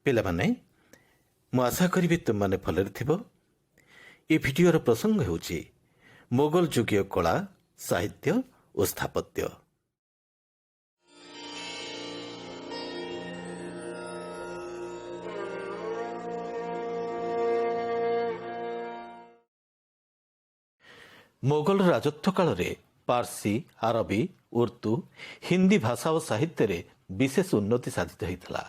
ପିଲାମାନେ, ମୁଁ ଆଶା କରିବି ତୁମମାନେ ଭଲରେ ଥିବ। ଏ ଭିଡ଼ିଓର ପ୍ରସଙ୍ଗ ହେଉଛି ମୋଗଲ ଯୁଗୀୟ କଳା, ସାହିତ୍ୟ ଓ ସ୍ଥାପତ୍ୟ। ମୋଗଲ ରାଜତ୍ୱ କାଳରେ ପାର୍ସୀ, ଆରବୀ, ଉର୍ଦ୍ଦୁ, ହିନ୍ଦୀ ଭାଷା ଓ ସାହିତ୍ୟରେ ବିଶେଷ ଉନ୍ନତି ସାଧିତ ହୋଇଥିଲା।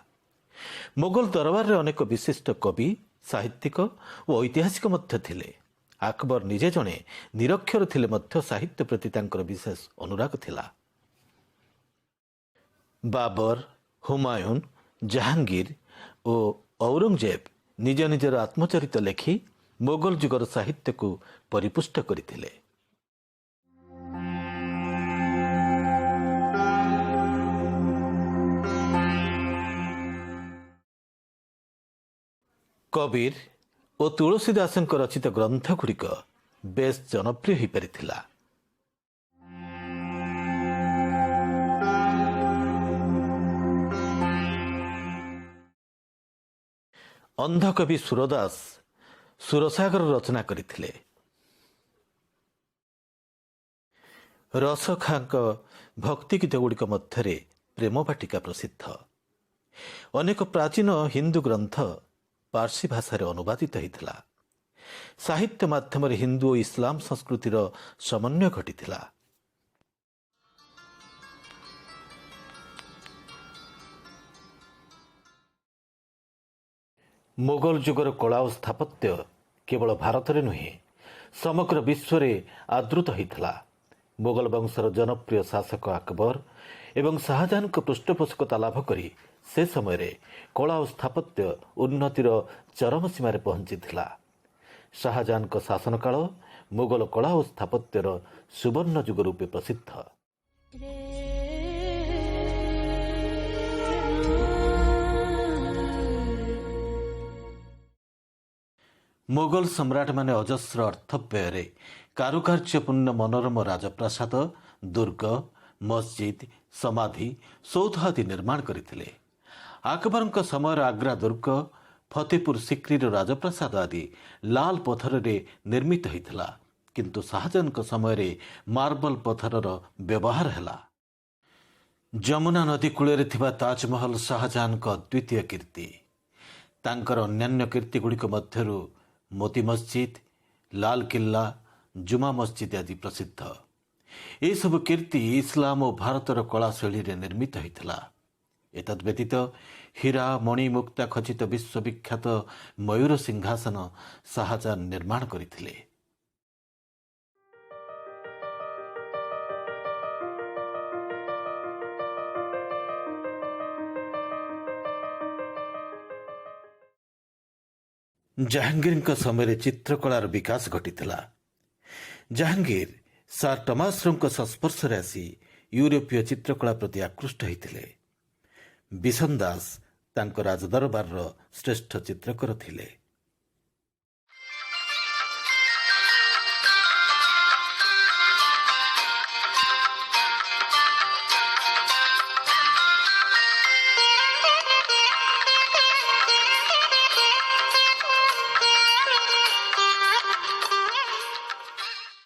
ମୋଗଲ ଦରବାରରେ ଅନେକ ବିଶିଷ୍ଟ କବି, ସାହିତ୍ୟିକ ଓ ଐତିହାସିକ ମଧ୍ୟ ଥିଲେ। ଆକବର ନିଜେ ଜଣେ ନିରକ୍ଷର ଥିଲେ ମଧ୍ୟ ସାହିତ୍ୟ ପ୍ରତି ତାଙ୍କର ବିଶେଷ ଅନୁରାଗ ଥିଲା। ବାବର, ହୁମାୟୁନ, ଜାହାଙ୍ଗୀର ଓ ଔରଙ୍ଗଜେବ ନିଜ ନିଜର ଆତ୍ମଚରିତ ଲେଖି ମୋଗଲ ଯୁଗର ସାହିତ୍ୟକୁ ପରିପୁଷ୍ଟ କରିଥିଲେ। କବୀର ଓ ତୁଳସୀ ଦାସଙ୍କ ରଚିତ ଗ୍ରନ୍ଥଗୁଡ଼ିକ ବେଶ୍ ଜନପ୍ରିୟ ହୋଇପାରିଥିଲା। ଅନ୍ଧକବି ସୁରଦାସ ସୁରସାଗର ରଚନା କରିଥିଲେ। ରସଖାଙ୍କ ଭକ୍ତିଗୀତଗୁଡ଼ିକ ମଧ୍ୟରେ ପ୍ରେମ ବାଟିକା ପ୍ରସିଦ୍ଧ। ଅନେକ ପ୍ରାଚୀନ ହିନ୍ଦୁ ଗ୍ରନ୍ଥ ପାର୍ସୀ ଭାଷାରେ ଅନୁବାଦିତ ହୋଇଥିଲା। ସାହିତ୍ୟ ମାଧ୍ୟମରେ ହିନ୍ଦୁ ଓ ଇସଲାମ ସଂସ୍କୃତିର ସମନ୍ୱୟ ଘଟିଥିଲା। ମୋଗଲ ଯୁଗର କଳା ଓ ସ୍ଥାପତ୍ୟ କେବଳ ଭାରତରେ ନୁହେଁ, ସମଗ୍ର ବିଶ୍ୱରେ ଆଦୃତ ହୋଇଥିଲା। ମୋଗଲ ବଂଶର ଜନପ୍ରିୟ ଶାସକ ଆକବର ଏବଂ ଶାହଜାହାନଙ୍କ ପୃଷ୍ଠପୋଷକତା ଲାଭ କରି ସେ ସମୟରେ କଳା ଓ ସ୍ଥାପତ୍ୟ ଉନ୍ନତିର ଚରମ ସୀମାରେ ପହଞ୍ଚିଥିଲା। ଶାହଜାହାନଙ୍କ ଶାସନକାଳ ମୋଗଲ କଳା ଓ ସ୍ଥାପତ୍ୟର ସୁବର୍ଣ୍ଣ ଯୁଗ ରୂପେ ପ୍ରସିଦ୍ଧ। ମୋଗଲ ସମ୍ରାଟମାନେ ଅଜସ୍ର ଅର୍ଥବ୍ୟୟରେ କାରୁକାର୍ଯ୍ୟପୂର୍ଣ୍ଣ ମନୋରମ ରାଜପ୍ରାସାଦ, ଦୁର୍ଗ, ମସଜିଦ, ସମାଧି, ସୌଧ ଆଦି ନିର୍ମାଣ କରିଥିଲେ। ଆକବରଙ୍କ ସମୟର ଆଗ୍ରା ଦୁର୍ଗ, ଫତେପୁର ସିକ୍ରିର ରାଜପ୍ରାସାଦ ଆଦି ଲାଲ ପଥରରେ ନିର୍ମିତ ହୋଇଥିଲା, କିନ୍ତୁ ଶାହଜାହାନଙ୍କ ସମୟରେ ମାର୍ବଲ ପଥରର ବ୍ୟବହାର ହେଲା। ଯମୁନା ନଦୀ କୂଳରେ ଥିବା ତାଜମହଲ ଶାହଜାହାନଙ୍କ ଅଦ୍ୱିତୀୟ କୀର୍ତ୍ତି। ତାଙ୍କର ଅନ୍ୟାନ୍ୟ କୀର୍ତ୍ତିଗୁଡ଼ିକ ମଧ୍ୟରୁ ମୋତି ମସଜିଦ, ଲାଲକିଲ୍ଲା, ଜୁମା ମସଜିଦ ଆଦି ପ୍ରସିଦ୍ଧ। ଏସବୁ କୀର୍ତ୍ତି ଇସଲାମ ଓ ଭାରତର କଳା ଶୈଳୀରେ ନିର୍ମିତ ହୋଇଥିଲା। ଏତଦ୍ ବ୍ୟତୀତ ହୀରା, ମଣି, ମୁକ୍ତା ଖଚିତ ବିଶ୍ୱବିଖ୍ୟାତ ମୟୂର ସିଂହାସନ ଶାହଜାହାନ ନିର୍ମାଣ କରିଥିଲେ। ଜାହାଙ୍ଗୀରଙ୍କ ସମୟରେ ଚିତ୍ରକଳାର ବିକାଶ ଘଟିଥିଲା। ଜାହାଙ୍ଗୀର ସାର୍ ଟମାସ ରୋଙ୍କ ସଂସ୍ପର୍ଶରେ ଆସି ୟୁରୋପୀୟ ଚିତ୍ରକଳା ପ୍ରତି ଆକୃଷ୍ଟ ହୋଇଥିଲେ। ବିଶନ ଦାସ ତାଙ୍କ ରାଜଦରବାରର ଶ୍ରେଷ୍ଠ ଚିତ୍ରକର ଥିଲେ।